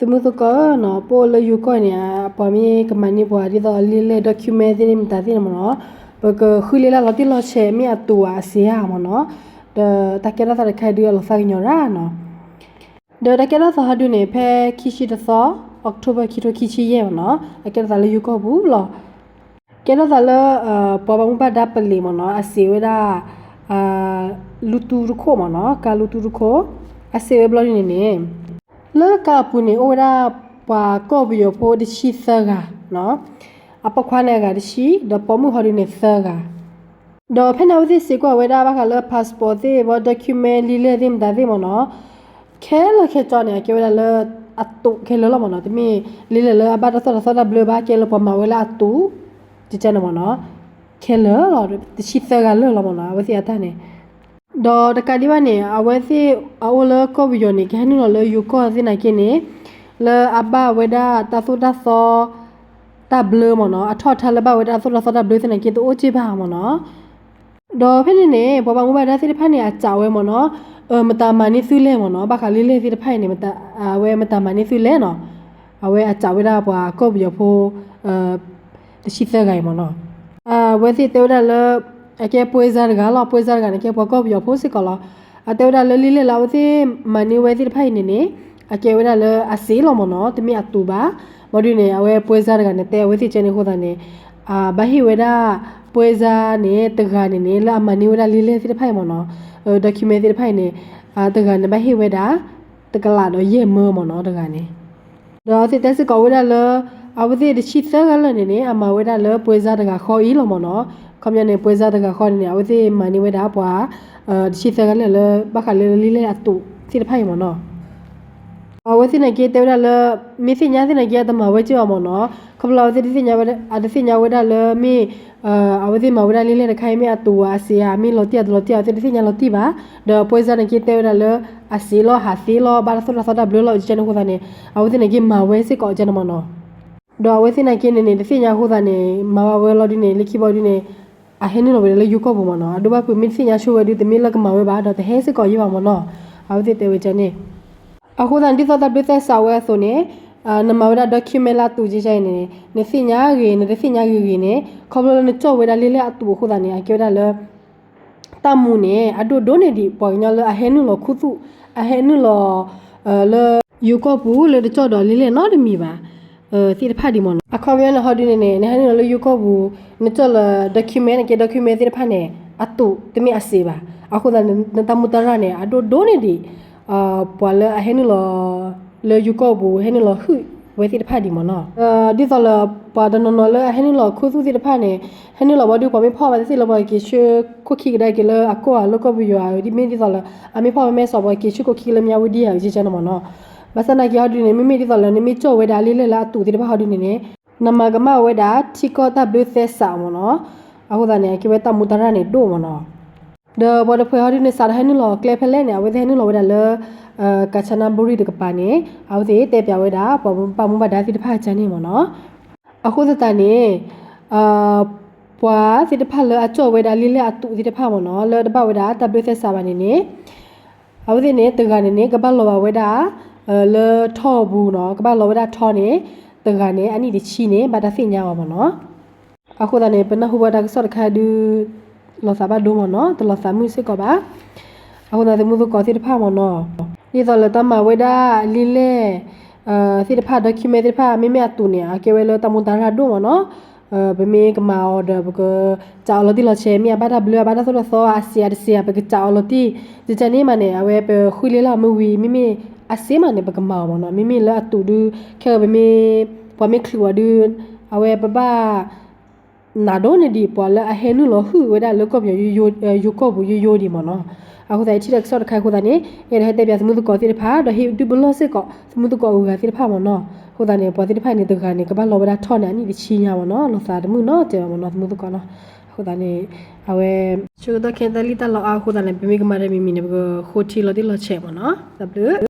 သုမုၢ်သကိးဧၢနီၤ, ပအိၣ်လၢယိၤကီၢ်န့ၣ် ပှၤမ့ၢ်ကမၤန့ၢ်ပှၤဒ်သိးလံာ်လဲၢ် document သ့ၣ်န့ၣ်မတၤသ့ၣ်န့ၣ်မ့ၢ်နီၤ, ပကဃုလ့လၢလီၤတံၢ်လီၤဆဲး မ့ၢ်အတူးဧါ အစ့ဧါမ့ၢ်နီၤ, ဒီးတၢ်ကဲထီၣ်သးတခါဒုးအလီၤသးကညီၤရၣ်နီၤ. ဒီးတၢ်ကဲထီၣ်သးဟီဒုန့ၣ် ဖဲခံဆံတသီ October ခံထိခံဆံယဲၢ်မ့ၢ်နီၤ, အကဲထီၣ်သးလၢယိၤကီၢ်ပူၤလီၤ. ကဲထီၣ်သးလၢ ပှၤဘၣ်မူဘၣ်ဒါပလံးမ့ၢ်နီၤ, အစ့ဝဲဒၣ် လူတူတခိၣ်မ့ၢ်နီၤ, ကါလူတူတခိၣ်, အစ့ဝဲဘျီဒုန့ၣ်န့ၣ် လၢကါအပူၤန့ၣ် အိၣ်ဝဲဒၣ်ပှၤကီၢ်ပယီၤဖိတဆံသၢဂၤနီၤ, အပိာ်ခွါန့ၣ်အဂၤတဆံ, ဒီးပိာ်မုၣ်ဟီဒုန့ၣ်သၢဂၤ ဒီးဖဲန့ၣ်အဝဲသ့ၣ်စ့းကွၢ်ဝဲဒၣ်ဘၣ်ဃးလၢ passport သ့ၣ် ဘီ document လံာ်လဲၢ်သ့ၣ်မတၤသ့ၣ်မ့ၢ်နီၤ, ခဲလၢာ်ခဲဆ့န့ၣ် အကဲဝဲဒၣ်လၢအတူးခဲလၢာ်လီၤမ့ၢ်နီၤ, တမ့ၢ်လံာ်လဲၢ်လၢအဘၣ်တၢ်သိၣ်တၢ်သီတၢ်ဘျၢဘၣ်, ကဲလၢပှၤမၤဝဲလၢအတူး ကကန့ၣ်မ့ၢ်နီၤ, ခဲလၢာ်လီၤ, တဆံသၢဂၤလၢာ်လီၤမ့ၢ်နီၤ အဝဲသ့ၣ်အတၢ်န့ၣ် ဒီးတကးဒံးဘၣ်န့ၣ် အဝဲသ့ၣ်အအိၣ်လၢကီၢ်ပယီၤန့ၣ် ကဟဲနုာ်လီၤလၢယိၤကီၢ်သ့ၣ်နာ်က့န့ၣ် လၢအဘၣ်ဝဲဒၣ်တၢ်သိၣ်တၢ်သီ တၢ်ဘျၢမ့ၢ်နီၤ, အထီၣ်ထါလၢဘၣ်ဝဲဒၣ်တၢ်သိၣ်တၢ်သီတၢ်ဘျၢသ့ၣ်နာ်က့ တအိၣ်က့ဘၣ်မ့ၢ်နီၤ. ဒီးဖဲန့ၣ်န့ၣ် ပှၤဘၣ်မူဘၣ်ဒါသ့ၣ်တဖၣ်န့ၣ် အစးဝဲမ့ၢ်နီၤ, မတၤမၤန့ၢ်သုလဲၣ်မ့ၢ်နီၤ, ဘၣ်ဃးလံာ်လဲၢ်သ့ၣ်တဖၣ်အံၤန့ၣ် အဝဲမတၤမၤန့ၢ်သုလဲၣ်နီၤ, အဝဲအစးဝဲဒၣ်ပှၤကီၢ်ပယီၤဖိ တဆံသၢဂၤအံၤမ့ၢ်နီၤ. အဝဲသ့ၣ်တဲဝဲဒၣ်လၢ အကဲပွဲစားတဂၤလီၤ, ပွဲစားတဂၤန့ၣ် ကဲပှၤကီၢ်ပယီၤဖိစ့ၢ်ကီးလီၤ. အတဲဝဲဒၣ်လၢလံာ်လဲၢ်လၢအဝဲသ့ၣ်မၤန့ၢ်ဝဲသ့ၣ်တဖၣ်အံၤန့ၣ်န့ၣ် အကဲဝဲဒၣ်လၢအစ့လီၤမ့ၢ်နီၤ, တမ့ၢ်အတူးဘၣ်. ဘၣ်ဒုန့ၣ် အဝဲပွဲစားတဂၤန့ၣ် တဲအဝဲသ့ၣ်ကဲန့ၣ်အဃိသတးန့ၣ် ဘၣ်ဟ့ၣ်ဝဲဒၣ် ပွဲစားန့ၣ် တဂၤန့ၣ်န့ၣ် လၢအမၤန့ၢ်ဝဲဒၣ်လံာ်လဲၢ်သ့ၣ်တဖၣ်အံၤမ့ၢ်နီၤ, document သ့ၣ်တဖၣ်အံၤန့ၣ် တဂၤန့ၣ် ဘၣ်ဟ့ၣ်ဝဲဒၣ် တကလးဒီးယဲၢ်မၢမ့ၢ်နီၤ တဂၤန့ၣ်. ဒီးအဝဲသ့ၣ်တဲစ့ၢ်ကီးဝဲဒၣ်လၢ အဝဲသ့ၣ်တဆံသၢဂၤလၢာ်န့ၣ်န့ၣ် အမၤဝဲဒၣ်လၢ ပွဲစား တဂၤဃီအံၤလီၤမ့ၢ်နီၤ. ခီပညီန့ၣ် ပွဲစား တဂၤဃီန့ၣ်န့ၣ် အဝဲသ့ၣ်မၤန့ၢ်ဝဲဒၣ်ပှၤ တဆံသၢဂၤလၢာ်လၢ ဘၣ်ဃးလၢလံာ်လဲၢ်အတူးသ့ၣ်တဖၣ်အံၤမ့ၢ်နီၤ. အဝဲသ့ၣ်နာ်က့တဲဝဲဒၣ်လၢ မ့ၢ်သ့ၣ်ညါသ့ၣ်နာ်က့ အတမၤဝဲက့ဘၣ်မ့ၢ်နီၤ. ခီဖျိအဝဲသ့ၣ်တသ့ၣ်ညါဝဲဒၣ် အတသ့ၣ်ညါဝဲဒၣ်လၢမ့ၢ် အဝဲသ့ၣ်မၤဝဲဒၣ်လံာ်လဲၢ်တခါအံၤ မ့ၢ်အတူးဧါ အစ့ဧါ မ့ၢ်လီၤတံၢ်ဧါတလီၤတံၢ်ဧါ အဝဲသ့ၣ်တသ့ၣ်ညါလီၤတံၢ်ဘၣ်. ဒီးပွဲစား နာ်က့တဲဝဲဒၣ်လၢ အစ့လီၤ ဟးသ့လီၤ ဘၣ်တၢ်သိၣ်တၢ်သီတၢ်ဘျၢလီၤ ကဲန့ၣ်အဃိသတးန့ၣ် အဝဲသ့ၣ်နာ်က့မၤဝဲစ့ၢ်ကီးကဲန့ၣ်မ့ၢ်နီၤ. ဒီးအဝဲသ့ၣ်နာ်က့န့ၣ်န့ၣ် တသ့ၣ်ညါအဃိသတးန့ၣ် မၤဝဲလီၤဒုန့ၣ် လၢခံဘီဒုန့ၣ် အဟဲနုာ်လီၤဝဲဒၣ်လၢယိၤကီၢ်ပူၤမ့ၢ်နီၤ. အဒိဘၣ်ဖုးမ့ၢ်တသ့ၣ်ညါဆိဝဲဒု တမ့ၢ်လၢကမၤဝဲဘၣ် ဒီးတဟဲစ့ၢ်ကီးယဲဘၣ်မ့ၢ်နီၤ. အဝဲသ့ၣ်တဲဝဲကဲန့ၣ် အဃိသတးန့ၣ် ဒ်သိးတၢ်ဘျုးသဲစးဝဲအသိးန့ၣ် နမၤဝဲဒၣ် document လၢအတူးကဲကဲအံၤန့ၣ် နသ့ၣ်ညါဂ့ၤ နတသ့ၣ်ညါဂ့ၤဂ့ၤန့ၣ် ခီဖျိလၢနကၠီၣ်ဝဲဒၣ်လံာ်လဲၢ်အတူးအဃိသတးန့ၣ် အကဲဝဲဒၣ်လၢ တၢ်မူန့ၣ် အဒိၣ်ဒိၣ်န့ၢ်ဒံး ပှၤကညီလၢအဟဲနုာ်လီၤခူသူၣ် အဟဲနုာ်လီၤ လၢ ယိၤကီၢ်ပူၤလၢတကၠီၣ်ဒီးလံာ်လဲၢ်နီတမံၤဘၣ် သ့ၣ်တဖၣ်ဒံးမ့ၢ်နီၤ. အခီပညီန့ၣ်ဟီဒုန့ၣ်န့ၣ် နဟဲနုာ်လီၤလၢယိၤကီၢ်ပူၤ နကၠီၣ်လၢ document နကဲ document သ့ၣ်တဖၣ်န့ၣ် အတူးတမ့ၢ်အစ့ဘၣ်. အဃိသတး နတၢ်မူတၢ်ရၢ်န့ၣ် အဒိၣ်ဒိၣ်န့ၢ်ဒံး ပှၤလၢအဟဲနုာ်လီၤ လၢယိၤကီၢ်ပူၤ ဟဲနုာ်လီၤဟုၣ်ဝဲသ့ၣ်တဖၣ်ဒံးမ့ၢ်နီၤ. ဒ်သိးလၢ ပှၤတနီၤနီၤလၢအဟဲနုာ်လီၤခူသူၣ်သ့ၣ်တဖၣ်န့ၣ် ဟဲနုာ်လီၤဘီဒု ပှၤမ့ၢ်ဖီၣ်ဘၣ်တသ့ၣ်လၢပှၤက့ၤဆှၢခိၣ်ခံကဒါက့ၤလၢအကီၢ်ဧါ လၢကီၢ်ပယီၤဧါ ဒ်မ့ၢ်ဒ်သိးလၢ အမ့ၢ်ဖီၣ်ဝဲမဲာ်စီၤပှၤက့ၤဆှၢခိၣ်ခံလၢမၠါဝဒံဧါ ကဲကဲန့ၣ်မ့ၢ်နီၤ. ဘၣ်ဆၣ်နာ်က့ဟီဒုန့ၣ် မ့မ့ၢ်ဒ်သိးလၢနမ့ၢ်ကၠီၣ်ဝဲဒၣ်လံာ်လဲၢ်လၢအတူးသ့ၣ်တဖၣ်ဟီဒုန့ၣ်န့ၣ် နမၤကမၣ်ဝဲဒၣ်ထံကီၢ်တၢ်ဘျုးသဲစးမ့ၢ်နီၤ. အဃိသတးန့ၣ် အကဲဝဲတၢ်မူတၢ်ရၢ်န့ၣ်ဒိၣ်မ့ၢ်နီၤ. ဒီးပှၤတဖုဟီဒုန့ၣ် စးထီၣ်ဟဲနုာ်လီၤကျဲဖဲလဲၣ်န့ၣ် အဝဲသ့ၣ်ဟဲနုာ်လီၤဝဲဒၣ်လၢ ကၣ်ဆၣ်နၣ်ဘူရံၣ်တကပၤန့ၣ် အဝဲသ့ၣ်တဲပၠးဝဲဒၣ် ပှၤဘၣ်မူဘၣ်ဒါသ့ၣ်တဖၣ်ကဲန့ၣ်မ့ၢ်နီၤ. အဃိသတးန့ၣ် ပှၤသ့ၣ်တဖၣ်လၢအကၠီၣ်ဝဲဒၣ်လံာ်လဲၢ်အတူးသ့ၣ်တဖၣ်မ့ၢ်နီၤ လၢတဘၣ်ဝဲဒၣ်တၢ်ဘျုးသဲစးဘၣ်န့ၣ်န့ၣ် အဝဲသ့ၣ်န့ၣ် တဂၤန့ၣ်န့ၣ် ကဘၣ်လီၤဘၣ်ဝဲဒၣ် လၢထီၣ်ပူၤနီၤ ကဘၣ်လီၤဝဲဒၣ်ထီန့ၣ် တဂၤန့ၣ် အနံၣ်တဆံန့ၣ် ဘၣ်တၢ်သ့ၣ်ညါအီၤမ့ၢ်နီၤ. အဃိသတးန့ၣ် ပနၢ်ဟူဘၣ်တၢ်ကစီၣ်တခါဒုး လီၤသးဘၣ်ဒိမ့ၢ်နီၤ တလီၤသးမုာ်စ့ၢ်ကီးဘၣ်. အဃိသတးသမုၢ်သကိးသ့ၣ်တဖၣ်မ့ၢ်နီၤ ဒ်သိးလၢတၢ်မၤဝဲဒၣ်လံာ်လဲၢ် သ့ၣ်တဖၣ် document သ့ၣ်တဖၣ် မ့မ့ၢ်အတူးန့ၣ် အကဲဝဲလၢတၢ်မူတၢ်ရၢ်ဒိၣ်မ့ၢ်နီၤ. ပမ့ၢ်ကမၤအီၤဒီး ပကစးအီၤလီၤတံၢ်လီၤဆဲး မ့ၢ်အဘၣ်တၢ်ဘျုး အဘၣ်တၢ်သိၣ်တၢ်သီ အစ့အတစ့ ပကစးအီၤလီၤတံၢ် ကကန့ၣ်မးန့ၣ် အဝဲပဃုလ့လၢအမ့ၢ်ဝံၤ မ့မ့ၢ်အစ့မးန့ၣ် ပကမၤအီၤမ့ၢ်နီၤ. မ့မ့ၢ်လၢအတူးဒုး ခဲအံၤပမ့ၢ် ပှၤမ့ၢ်ချုးဝဲဒုး အဝဲပဘၣ် နးဒိၣ်န့ၢ်ဒံးပှၤလၢအဟဲနုာ်လီၤဟုၣ်ဝဲဒၣ်လၢကီၢ်ပယီၤ ယိၤကီၢ်ပူၤယိယိဒံးမ့ၢ်နီၤ. အဃိသတး ယထံၣ်တၢ်ကစီၣ်တခါအဃိသတးန့ၣ် ယအဲၣ်ဒိးဟဲတဲပၠးသမုၢ်သကိးသ့ၣ်တဖၣ် ဒီးဟ့ၣ်ဒုးပလီၢ်စ့ၢ်ကီး သမုၢ်သကိးအဂၤသ့ၣ်တဖၣ်မ့ၢ်နီၤ. အဃိသတးန့ၣ် ပှၤသ့ၣ်တဖၣ်န့ၣ် တဂၤန့ၣ် ကဘၣ်လီၤဝဲဒၣ်ထီၣ်န့ၣ် အနံၣ်တဆံညါမ့ၢ်နီၤ လီၤသးတမုာ်နီတစဲးဘၣ်မ့ၢ်နီၤ သမုၢ်သကိးနီၤ. အဃိသတးန့ၣ် အဝဲ ဆၢကတီၢ်ခဲအံၤတၢ်လံၣ်တၢ်လီအါအဃိသတးန့ၣ် ပမ့ၢ်ကမၤတၢ်မံၤမံၤန့ၣ် ပကဃိထံလီၤတံၢ်လီၤဆဲးမ့ၢ်နီၤ တၢ်ဘျုး